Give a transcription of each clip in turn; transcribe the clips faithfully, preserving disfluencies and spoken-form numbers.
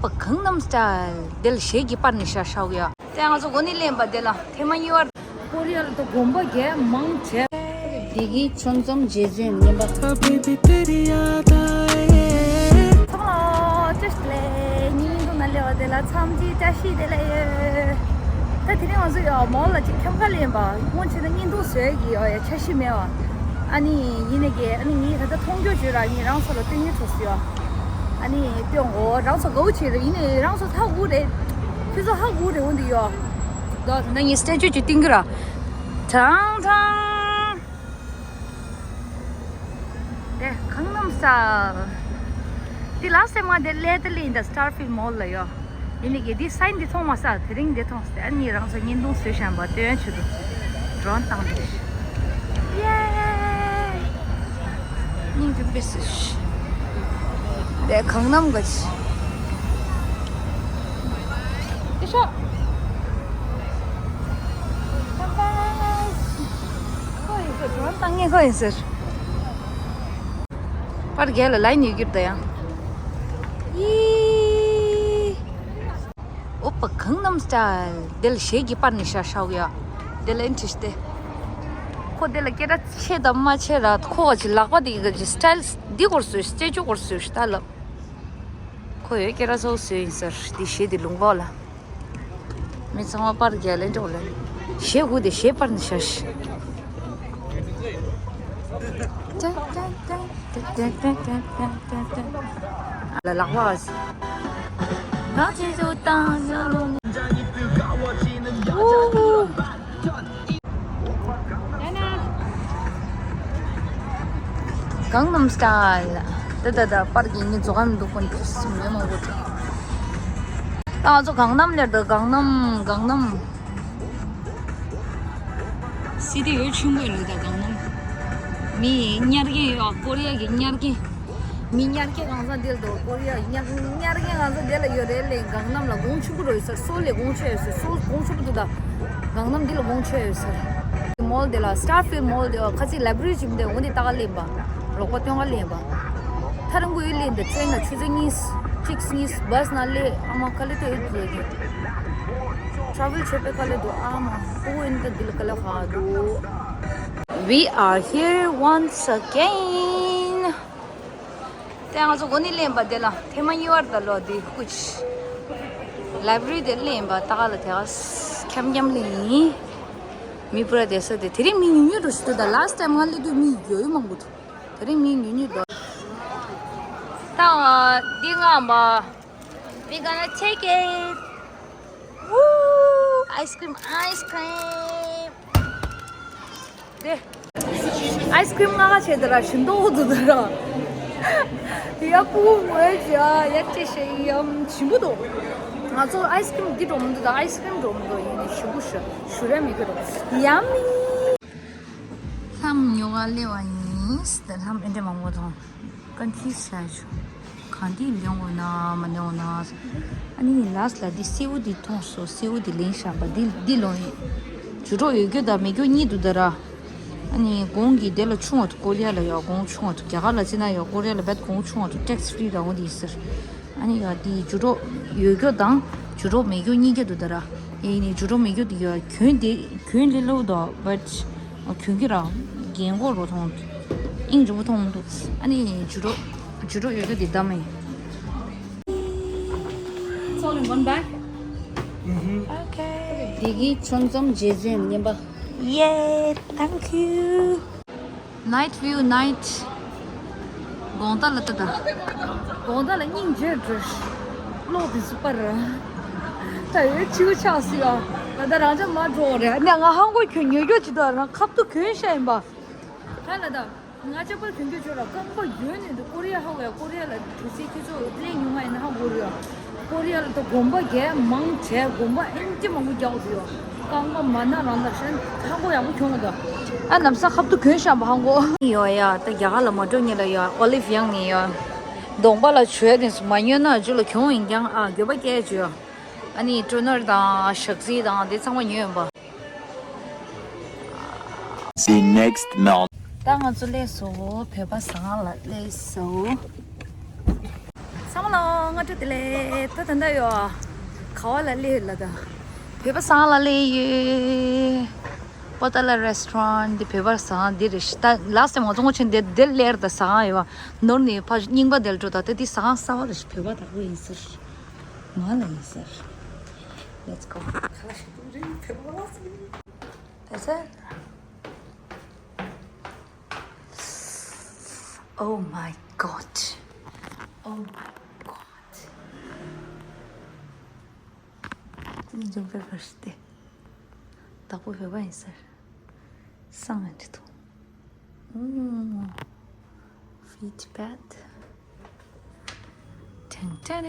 གངམ་སི་ཊལ་དེ་ལ་གཞས་ཀྱི་པར་ནི་ཤར་ཤར་གི་ཡོད། དེ་ང་ཚོ་འགོ་ནས་ལེན་པ་དེ་ལ་ཐེངས་མ་གཉིས་པ། ཀོ་རི་ཡ་ལ་ད་དགོན་པ་གས་མང་ཆེ། བདེ་སྐྱིད་ཆོལ་གསུམ་རྗེ་བཙུན་མཉན་པ། ཚང་མ་བཀྲ་ཤིས་བདེ་ལེགས། སྙིང་ཐུང་ན་ལེ་བ་དེ་ལ་འཚམས་ཀྱི་བཀྲ་ཤིས་བདེ་ལེགས་ཡོད། ད་དེ་རིང་ང་ཚོ་ཡོད་མོལ་ལ་ཅིག་ཁྱམས་ཁ་ལེན་པ་སྔོན་ཆད་ན་བརྙན་ཐུང་བཟོས་ཀྱི་ཡོད་ཡ་འཆར་གཞི་མེད་བ། ཨ་ནི་ཡིན་ནི་གི་ཨ་ནི་ངས་ད་ལྟ་མཐོང་རྒྱུ་བརྗོད་ར་ངས་རང་ཚོ་ལ་སྟོན་ཉེ་ཁྲོ་སུ་ཡོད། ཨ་ནི་སྟོན་འོ་རང་ཚོ་དགའ་བོ་བྱེད་རེད། ཡིན་ནི་རང་ཚོ་ཧ་གོ་རེད། ཁྱོད་ཚོ་ཧ་གོ་རེད་འོ་འདི་ཡོད། ད་ད་ནི་ངས་སྟན་ཆོས་ཀྱི་སྟེང་གི་ར། ཐང་ཐང་། དེ་གངམ་སི་ཊལ། དེ་ལ་སེ་མ་དེ་ལེ་ཏི་ལི་ཨིན་ད་སི་ཊར་ཕིལ་མོལ་ལ་ཡོད། ཡིན་ནི་གི་དེ་སའིན་དེ་མཐོང་མ་ས་དེ་རིང་དེ་མཐོང་སྟེ་ཨ་ནི་རང་ཚོ་བརྙན་ཐུང་བཟོས་བཞག་པ་སྟོན་ཆུ་དུ་ཌོ་རོན་བཏང་དེ། ཡེ། སྙིང་རྗེ་པེ་སི་ཤི། དེ་གངམ་ག་ཆི། དེ་ཤོག་ཁོ་ཡིན་ཟེར། ཌོ་རོན་བཏང་ངེས་ཁོ་ཡིན་ཟེར། པར་རྒྱལ་ལ་ལའི་ནས་གྱུར་ད་ཡང་། ཡི། ཨོ་པ་གངམ་སི་ཊལ་དེ་ལ་གཞས་ཀྱི་པར་ནི་ཤར་ཤར་གི་ཡོད། དེ་ལ་ཨིན་ཊི་རེ་སི་ཊི་དེ། ཁོ་དེ་ལ་སྐད་གྲགས་ཆེ་དང་མ་ཆེ་ར་ཁོ་ག་ཅི་ལག་པ་དེ་གི་སི་ཊལ་འདི་སྐོར་བཟོས་སི་ཊེ་ཅུ་སྐོར་བཟོས་ཤི་ད་ལབ། ཁོ་ཡོད་སྐད་གྲགས་ཚོ་བཟོས་ཡིན་ཟེར་དེ་གཞས་དེ་ལུང་པ་ལ། མི་ཚང་མ་པར་རྒྱག་ལེན་འགྲོ་ལེན། གཞས་གུ་དེ་གཞས་པར་ནི་ཤར་ཤི། ལ་ལག་པ། ང་ཚོས་བཏང་ཟེར་ལོ། ཨུ། གངམ་སི་ཊལ། ད་ད་ད་པར་གྱི་ནི་རྫོགས་ཀ་མི་འདུག་པོ་ནི་ཁྱི་སི་མི་མང་པོ་འདུག་ད་ང་ཚོ་གངམ་ལེར་འདུག་གངམ་གངམ། སི་ཊི་འོ་ཆེན་པོ་ཡིན་ལུགས་ད་གངམ། མི་ཉར་མཁན་ཡོད་ཀོ་རི་ཡ་གི་ཉར་མཁན། མི་ཉར་མཁན་གང་ས་འདིར་འདུག་ཀོ་རི་ཡ་ཉར་ཉར་མཁན་གང་ས་འདི་ལ་ཡོད་རེད་ལས་གངམ་ལ་གོང་ཆེན་པོ་རོ་ཡོད་ས་སོ་ལས་གོང་ཆེ་ཡོད་ས་སོ་གོང་ཆེན་པོ་འདུག་ད། གངམ་འདི་ལ་གོང་ཆེ་ཡོད་ས། མོལ་དེ་ལ་སི་ཊར་ཕིལ་མོལ་དེ་ཁ་ཚིག་ལའི་བྷ་རི་ཇིམ་དེ་འོ་འདི་ལྟ་ག་ལེན་པ། རོགས་པ་སྟོན་ག་ལེན་པ། ཐ་རང་གོ་ཡི་ལེན་དེ་ཊེན་ན་ཆུ་ཚོད་གཉིས་གཅིག་གཉིས་བྷ་སི་ན་ལེ་ཨ་མ་ཁ་ལེ་ཏོ་ཡོད་དུ་ཡོད་ཀྱི། ཊ་རེ་ཝལ་བྱེད་པའི་ཁ་ལེ་དུ་ཨ་མ་ཨོ་ཨིན་ད་འདི་ལ་ཁ་ལེ་ཧ་དུ། We are here once again. དེ་ང་ཚོ་འགོ་ནས་ལེན་པ་དེ་ལ་ཐེངས་མ་གཉིས་བར་དུ་ལོ་དེ་ཀུ་ཅི། ལའི་བྷ་རི་དེ་ལེན་པ་ད་ག་ལ་དེ་ག་ཁྱམ་ཁྱམ་ལེན་ཡིན། མི་པུ་ར་དེ་ས་དེ་དེ་རིང་མི་ཉུང་ཉུང་འགྲོ་སྲིད་དུ་ད་ལཱ་སི་ཊི་ཊེམ་ང་སླེབས་དུས་མི་ཡོད་ཡོད་མང་པོ་འདུག་དེ་རིང་མི་ཉུང་ཉུང་འགྲོ། ད་འདི་ང་མ། We gonna take it. Woo! Ice cream, ice cream. དེ། ཨའི་སི་ཀྲིམ་ང་ག་བྱས་དེ་ར་ཞིམ་མདོག་འདུག་དེ་ར། ཡ་ཕུ་བོ་ངོས་ཀྱི་ཡ་ཅེ་ཤེ་ཡམ་ཞིམ་པོ་འདུག་ང་ཚོ་ཨའི་སི་ཀྲིམ་འདི་འགྲོ་མི་འདུག་ད་ཨའི་སི་ཀྲིམ་འགྲོ་མི་འདུག་ཡིན་ནི་ཞིམ་པོ་ཞུ་ཞུ་ར་མི་དགོས་ར། ཡམ་མི། ལྷམ་ཉོ་ག་སླེབས་པ་ཡིན། དེ་ལྷམ་ཨེ་འདྲ་མང་པོ་མཐོང་། ཀོན་ཕིའུ་ཛི་བྱས་བྱུང་། གང་དེ་ལེན་འོ་ན་མ་ལེན་འོ་ན། ཨ་ནི་ལཱ་སི་ལ་འདི་སེའུ་འདི་མཐོང་སོང་། སེའུ་འདི་ལེན་བཞག་པ་འདི་འདི་ལོན་ཡིན། ཇུ་རོགས་ཡོད་རྒྱུ་དང་མེད་རྒྱུ་གཉིས་འདུག་ད་ར། ཨ་ནི་གོང་གི་དེ་ལ་ཆུང་བ་འདུག་ཀོ་རི་ཡ་ལ་ཡོད་གོང་ཆུང་བ་འདུག་རྒྱ་གར་ལ་བརྩིས་ན་ཡོད་ཀོ་རི་ཡ་ལ་བད་གོང་ཆུང་བ་འདུག་ཊེག་སི་ཕི་རི་ར་འོ་འདི་ཟེར། ཨ་ནི་ཡ་འདི་ཇུ་རོགས་ཡོད་རྒྱུ་དང་ཇུ་རོགས་མེད་རྒྱུ་གཉིས་ཀ་འདུག་ད་ར། ཨེ་ནི་ཇུ་རོགས་མེད་རྒྱུ་འདི་ཡོད་གྱོན་འདི་གྱོན་འདི་ལོ་དོ་བད། གྱོན་གྱི་ར། རྒན་གོག་རོ་མཐོང་། ཨིན་ཇུ་བོ་མཐོང་འདུག་ཨ་ནི་ཇུ་རོགས་ཇུ་རོགས་ཡོད་རྒྱུ་འདི་ད་མེད། It's all in one bag? Okay. བདེ་སྐྱིད་ཆོལ་གསུམ་རྗེ་བཙུན་མཉན་པ། Yeah, thank you. Night view, night. དགོང་དག་ལ་ལྟ་ད། དགོང་དག་ལ་སྙིང་རྗེ་འགྲོ། གློག་དེ་སུ་པར། ད་ཡོད་ཆིའུ་ཆགས་སི་ཡ། ད་ད་རང་ཅག་མ་འགྲོ་རེད། ནས་ང་ཧང་གོ་གྱོན་ཉོ་རྒྱུ་ཅི་ད་རང་ཁབ་ཏུ་གྱོན་ཤ་ཡིན་པ། ཧ་ལ་ད། ང་ཅག་པར་གྱོན་རྒྱུ་ཆོ་ར་རྐང་པ་ཡོད་ནས་འདུག་ཀོ་རི་ཡ་ཧ་གོ་ཡ། ཀོ་རི་ཡ་ལ་དུས་ཚོད་ཁྱེད་ཚོ་ལེན་ཉུང་ང་ཡིན་ན་ཧ་གོ་རེད་ཡ། ཀོ་རི་ཡ་ལ་ད་དགོན་པ་གས་མང་གྲས་དགོན་པ་ཨེན་ཅི་མང་པོ་རྒྱག་འདུག་ཡ། རྐང་པ་མ་ན་རང་ལ་ཧྲན་ཧ་གོ་ཡག་པོ་གྱོན་གོ་ད། ཨ་ནམ་ས་ཁབ་ཏུ་གྱོན་ཤམ་པ་ཧ་གོ། ཡོ་ཡ་ད་རྒྱ་གར་ལ་མ་འགྲོ་ཉེ་ལ་ཡ་ཨོ་ལིབ་ཡང་ནས་ཡ། གདོང་པ་ལ་བྱོས་དེ་མ་ཉོས་ན་རྒྱུ་ལ་གྱོང་ཡིན་ཀྱང་ཨ་འགྱོད་པ་སྐྱེ་བྱོས། ཨ་ནི་ཊོ་ནར་དང་ཞག་ཚི་དང་དེ་ཚང་མ་ཉོས་ཡོང་པ། The next morning. ད་ང་ཚོ་སླེབས་སོང་། བོད་པ་ཟ་ཁང་ལ་སླེབས་སོང་། ཚང་མ་ལ་སྔ་དྲོ་བདེ་ལེགས། ད་ད་ལྟ་ཡོད། ག་བ་ལ་སླེབས་ཡོད་ལ་ད། བོད་པ་ཟ་ཁང་ལ་སླེབས་ཡོད། པོ་ཏ་ལ་རེ་སི་ཊོ་རན་འདི་བོད་པ་ཟ་ཁང་འདི་རེད་ཤི། ད་ལ་སི་ཊི་ཊེམ་ང་ཚོ་ངོ་ཆེན་འདི་འདིར་སླེབས་ད་ཟ་ཁང་ཡོད་པ། ནོར་ནས་ཕ་རྙིང་པ་འདིར་འགྲོ། ད་ལྟ་འདི་ཟ་ཁང་གསར་པ་རེད་ཤི། བོད་པ་དག་པོ་ཡིན་ཟེར། ང་ལ་ཡིན་ཟེར། Let's go. That's it. Oh my god. Oh my god. ཉིན་རྒྱུན་པའི་བར་སྟེ། བདག་པོ་བོད་པ་ཡིན་ཟེར། སང་ཨེ་འདྲི་ཐུང་། ཨུམ། ཕི་ཊི་པད། ཏན་ཏན་ཏན།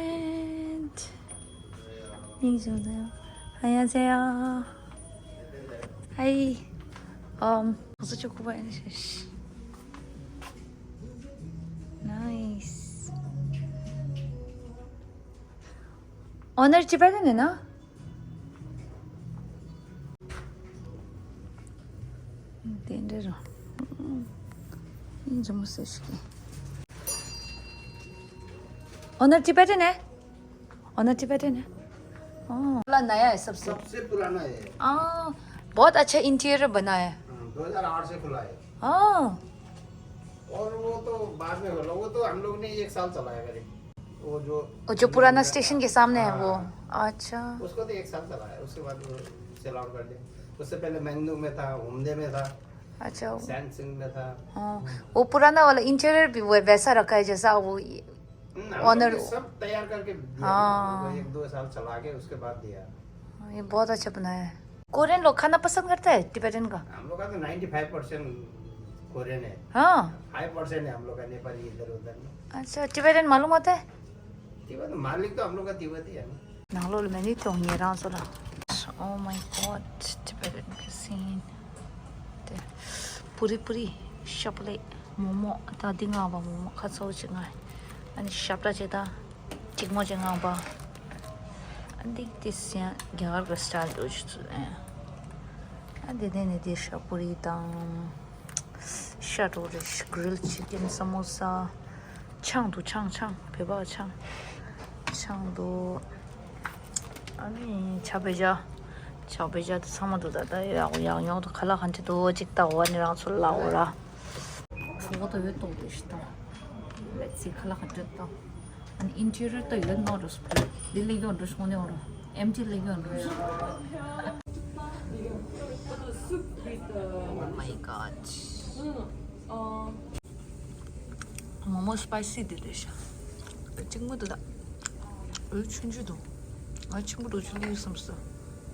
ཉིན་རྒྱུན་དུ། 안녕하세요. Hi. Um, ང་ཚོ་ཆུ་ཁུ་པ་ཡིན་ཤེས། Nice. Owner Tibetan ཡིན་ན། དེ་འདྲ་རུ། ཡིན་ཇོ་མོ་སེ་ཤི་ཀི། Owner Tibetan है? Owner Tibetan है? हाँ। पुराना नया है सबसे। सबसे पुराना है। हाँ, बहुत अच्छा इंटीरियर बना है। हाँ, दो हज़ार आठ से खुला है। हाँ। और वो तो बाद में खोला, वो तो हम लोग ने एक साल चलाया करीब। वो जो वो जो पुराना स्टेशन के सामने है वो। हाँ। अच्छा। उसको तो एक साल चलाया, उसके बाद वो सेल आउट कर दिया। उससे पहले मैंगलोर में था, हुमदे में था, अच्छा। सैनसिंग में था। हाँ, वो पुराना वाला इंटीरियर भी वो वैसा रखा है जैसा वो हम्म, हम लोग ओनर ने सब तैयार करके दिया, हाँ। मतलब, एक दो साल चला के उसके बाद दिया। हाँ, ये बहुत अच्छा बनाया है। कोरियन लोग खाना पसंद करते हैं टिबेटन का? हम लोग का तो नाइंटी फ़ाइव परसेंट कोरियन है। हाँ। फ़ाइव परसेंट है हम लोग का नेपाली इधर उधर में। अच्छा, टिबेटन मालूम होता है? तिब्बत, मालिक तो हम लोग का तिब्बती है ना। ནང་ལོགས་ལ་མེ་ནི་ཐོང་ཉེ་རང་ཚོ་ལ། Oh my god, Tibetan cuisine. དེ། པུ་རི་པུ་རི། ཤབ་ལེ། མོག་མོག་ད་འདི་མངགས་པ་མོག་མོག་ཁ་ཚོ་ཅིག་མངགས། ཨ་ནི་ཤབ་ཏ་ཅིག་དང་། ཀྱི་མོག་ཅིག་མངགས་པ། ཨ་འདི་དེ་སི་ཡང་རྒྱ་གར་གྱི་སི་ཊལ་འདྲ་ཅིག་ཚུལ་ཨེ། ཨ་འདི་དེ་ནི་དེ་ཤ་པུ་རི་དང་། ཤ་ཏོ་རེ་ཤ། གྷི་རིལ་ཆི་ཀན། ས་མོ་ས། ཆང་འདུག་ཆང་ཆང་། བོད་པ་ཆང་། ཆང་འདུག་ཨ་ནི་ཆ་བེ་ཇ། ཆ་བེ་ཇ་དེ་ཚང་མ་འདུག་ད་ད་ཡག་ཡག་ཉོག་འདུག་ཁ་ལག་གང་ཅི་འདུག་ཅིག་ལྟ་འོ་ནི་རང་ཚོ་ལ་འོ་ར། གྲོགས་དང་ཡོད་ཏོག་དེ་ཤི་ད། Let's see ཁ་ལག་གང་ཅི་འདུག་ཨ་ནི་ཨིན་ཊི་རི་ཡར་ད་ཡོད་ནོ་རུ་སུ་འདི་ལེགས་ཡོང་འགྲོ་སོང་ནི་འོ་ར། ཨེམ་ཊི་ལེགས་ཡོང་འགྲོ། Oh my god. མོག་མོག་སི་པའི་སི་དེ་རེད་ཤག་གཅིག་མོ་དེ་དག་འོད་ཆུང་ཆུང་འདུག་ང་ཆེན་པོ་འདུག་ཆུང་ཆུང་བསམ་སོང་།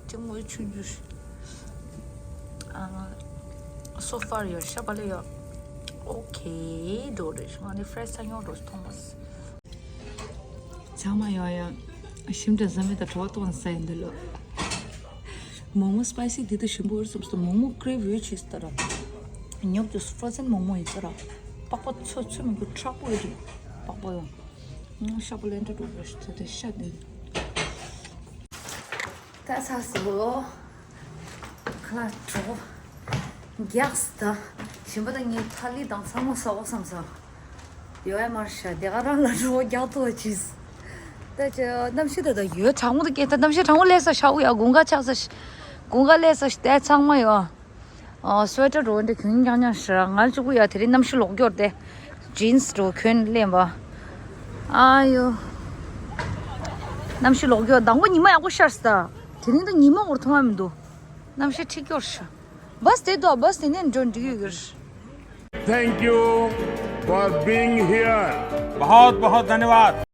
གཅིག་མོ་འོད་ཆུང་ཆུང་ཞིག་ཨ། སོ་ཕར་ཡོད་ཤ་པ་ལེ་ཡོད། ཨོ་ཁེ་འགྲོ་རེད་ཤག་ང་ནི་ཕ་རེ་སི་ས་ཉོ་འགྲོ་ཐོང་མ་སི། ཚང་མ་ཡོང་ཡ། ཞིམ་དྲི་ཟ་མི་དང་བྲོ་བ་གཏོང་ས་ཡིན་འདི་ལོ། མོག་མོག་སི་པའི་སི་འདི་ལྟ་ཞིམ་པོ་རེད་བསམ་སོང་། མོག་མོག་ཀྲེབ་ཡོད་ཆེ་ས་ད་ར། ཉོབ་ཀྱི་ཕྲོ་ཛན་མོག་མོག་ཡིན་ས་ར། པགས་པ་ཚོ་ཚོ་མི་འདུག་མཁྲེགས་པོ་ཡོད་འདུག་པགས་པ་ཡང་། ཤ་པ་ལེན་འདྲ་འགྲོ་རེད་ཤག་དེ་ཤ་དེ། ད་ཚ་སོ། ཁ་ལག་གྲོགས། རྒྱགས་ད། ཞིམ་པ་དང་ངའི་ཐ་ལི་དང་ཚང་མ་ཟ་འོ་བསམ་ས། ཡོད་ཡ་མར་ཤ་དེ་ག་རང་ལ་རོ་རྒྱག་ཐོ་ཅིས། ད་ཅི་གནམ་གཤིས་ད་ད་ཡོད་གྲང་མོ་ད་སྐད་ད་གནམ་གཤིས་གྲང་མོ་ལས་ས་ཤ་འུ་ཡ་དགུན་ཁ་ཆགས་ས་ཤ། དགུན་ཁ་ལས་ས་ཤ་དེ་ཚང་མ་ཡོད། ཨ་སུ་ཝེ་ཊར་རོ་འདྲ་གྱོན་རྐྱང་རྐྱང་ཤ་ར་ང་ལ་ཅི་གུ་ཡ་དེ་རིང་གནམ་གཤིས་ལོག་འགྱོར་ཏེ། ཇིན་སི་རོ་གྱོན་ལེན་པ། ཨ་ཡོ། གནམ་གཤིས་ལོག་འགྱོར་དང་པོ་ཉི་མ་ཡག་པོ་ཤར་ས་ད། དེ་རིང་ད་ཉི་མ་འོར་ཐོང་བ་མི་འདུག་གནམ་གཤིས་འཁྲིག་འགྱོར་ཤ། བས་དེ་དོ་བས་དེ་ནས་འགྲོ་འགྲིག་ཡོད་གི་རེད། Thank you for being here. बहुत बहुत धन्यवाद।